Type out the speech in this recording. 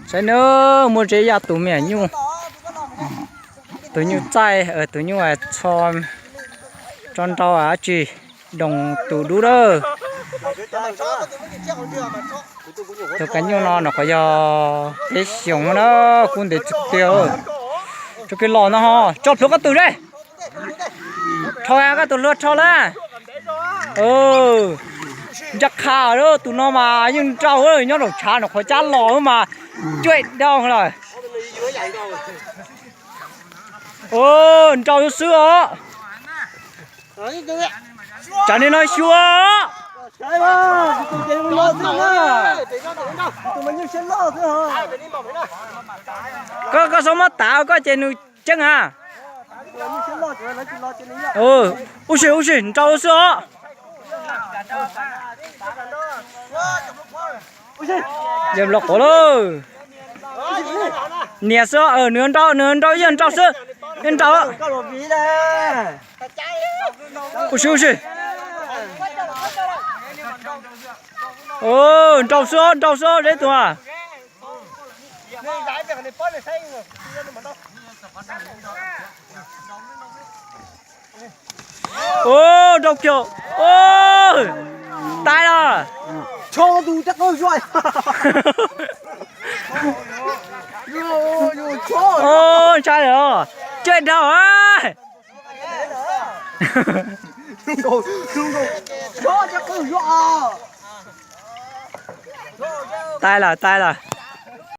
Saib nawb, muaj zeb yaj tus me nyuj, tus nyuj txaij, tus nyuj txho, tso nrau dab tsi, doos tus dub lawm. Tus kav nyuj no nws qhov yog peb xyoos na, kub ntev tiag tiag. Tso kiag los no ho, tso plhuav koj tus ze. Rho koj tus hlua rho lawm. Ncaj qha lawm, tus no mas yeej nrau, nyob nraum tshav nws qhuav cab los mas cuaj dau lawm. Nrau xwb os. Tsam li no xyuas. Koj, koj txhob muab tav koj ces nws ceeb a. Ub si, ub si, nrau xwb os. Yog los quav lawm. Nias xwb, nws nrau, nws nrau, yeej nrau xwb. Yeej nrau. Ub si, ub si. Nrau xwb, nrau xwb, zeb tus. Ub, nrau kiag. Ub, tag los. Ub, ntshai os. Cuaj dau. Tag lawm, tag lawm.